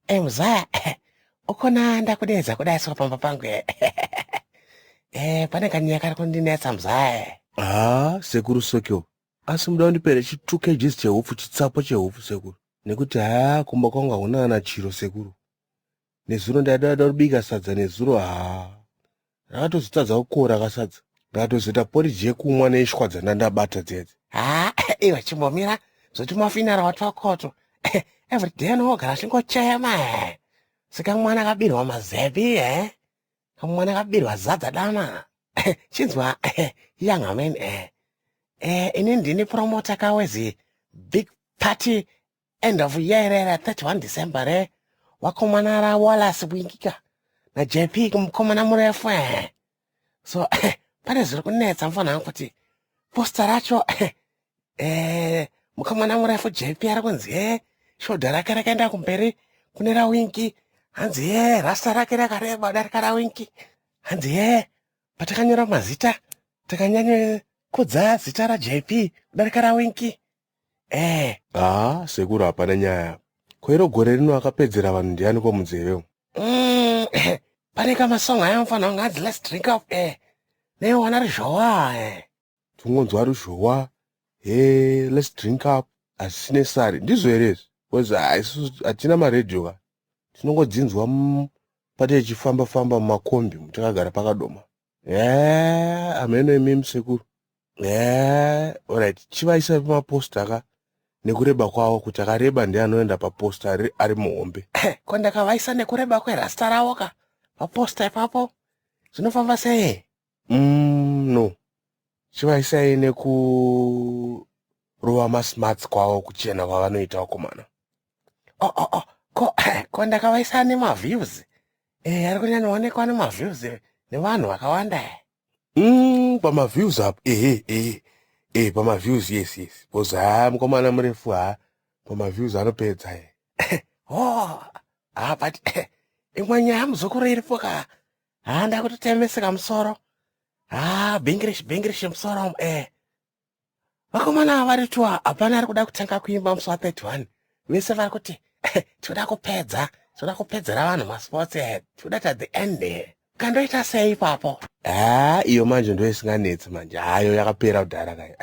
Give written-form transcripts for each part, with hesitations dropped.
Eh, muzaya ukona ndakudedza kudai swa pamba pangu eh. Eh, pane kanyaya kari kundinetsa muzaya. Haa sekuru Sokyo, asi muda kundipere chi 2 kgs chehupfu, chitsapo chehupfu sekuru, nekuti haa kumba kwangu hakuna kana chiro sekuru. Nezuro ndaida kubika sadza nezuro, haa rakatozotadza kukora kasadza, ndakatozoita porridge yekumwa neishwa dzandandabata dzedze. Haa iwe chimbomira zvoti mafinara watwakoto every day anogara achingochema eh. Seka mwana akabirwa mazepi eh. Kamwana akabirwa zadza dama. Chinzwa young man eh. Eh, ini ndini promoter kawezi big party end of year ra 31 December re wakomana ra Wallace Wingika na JP mukomana murefu eh. So pane zviri kunetsa mfana wangu kuti poster racho eh, mukomana murefu JP ari kunzi eh, shoulder rake rakaenda kumberi kune raWinki, hanzi ye rasta rake rakareba kudarika raWinki, hanzi ye patakanyora mazita takanyanya kudza zita raJP kudarika raWinki eh. Haa sekuru hapana nyaya. Ko iro gore rino akapedzera vanhu ndiani ko munzeve umu? Pane kamasong aya mufana wangu hanzi let's drink up eh. Newana ruzhowa eh. Tungonzwa ruzhowa, he let's drink up, hazvisine sari. Ndizvo here izvi? Because isusu hatina maredhiyo ka. Tinongodzinzwa pate ichifamba famba mumakombi takagara pakadoma. Eh, hameno imimi sekuru. Eh, alright, chivaisa pamaposta ka nekureba kwavo, kuti akareba ndiye anoenda paposta ari muhombe. Ko ndakavaisa nekureba kwerasta ravo ka paposta ipapo zvinofamba sei? No, chivaisai nekurova masmarts kwavo, kuchena kwavanoita vakomana. Oh. Ko ndakavaisa nemaviews eh, ari kunyanyoonekwa nemaviews nevanhu vakawanda eh. Pamaviews apo, ehe ehe eh, pamaviews, yes, because haa mukomana murefu, haa pamaviews anopedza e. Oh, ah, but imwe nyaya muzukuru iripo ka, haa ndakutotemeseka musoro, haa bingirish bingirish musoro eh. Vakomana vari tuwa hapana ari kuda kutanga kuimba musi wa31, vese vari kuti tinoda kupedza, tinoda kupedzera vanhu masports eh, tinoda at the end eh. Kandoita sei ipapo? Haa iyo manje ndo isinganetsi manje, hayo yakapera kudhara kayo.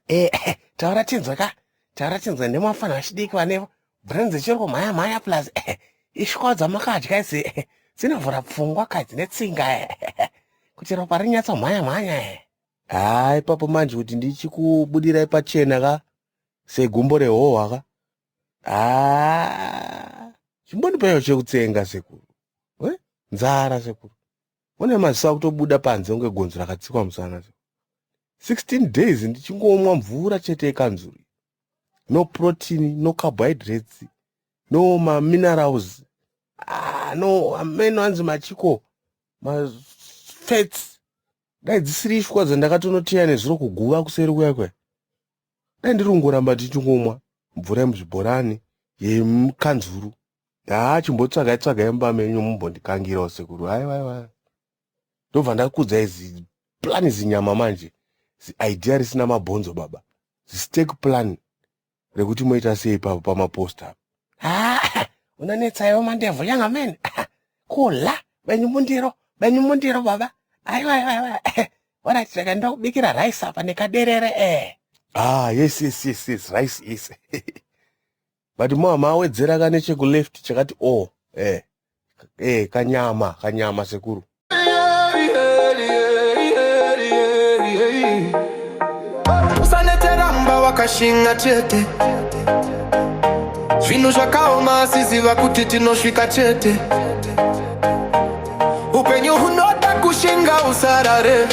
Eh, taura tinzwe ka, taura tinzwe nemafana vachidiki vane brain dzichiri kumhanya mhanya, plus ishwa dzamakadya idzi dzinovhura pfungwa ka, dzine tsinga kuti ropa rinyatsomhanya mhanya eh. Haa ipapo manje kuti ndichikubudirai pachena ka segumbo rehohwa ka, haa chimbondipaiwo chekutsenga sekuru. We nzara sekuru, une maziso akutobuda panze kunge gonzo rakatsikwa musana. 16 days ndichingomwa mvura chete yekanzuru, no protein, no carbohydrates, no maminerals, ah, no ameno anzi machiko mafats. Dai dzisiri ishwa dzandakatonoteya nezuro kuguva kuseri kuya kuya, dai ndiri kungoramba ndichingomwa mvura yemuzvibhorani yemukanzuru. Haa chimbotsvagai tsvagai mumba menyu mumbondikangirawo sekuru. Aiwa aiwa, ndobva ndakudzai ziplan zinyama manje, ziidea risina mabhonzo baba, zisteak plan rekuti moita sei ipapo pamaposta apa. Ah, unanetsaiwo mandevhu young man, kula benyu mundiro, benyu mundiro baba. Aiwa aiwa aiwa, alright, saka ndokubikira rice apa nekaderere eh. Ah, yes, rice, yes, but moa mawedzera ka nechekuleft chakati o oh, eh, eh, kanyama kanyama sekuru. Usaneteramba wakashinga chete, zvinhu zvakaoma asi ziva kuti tinosvika chete. Upenyu hunoda kushinga, usarare.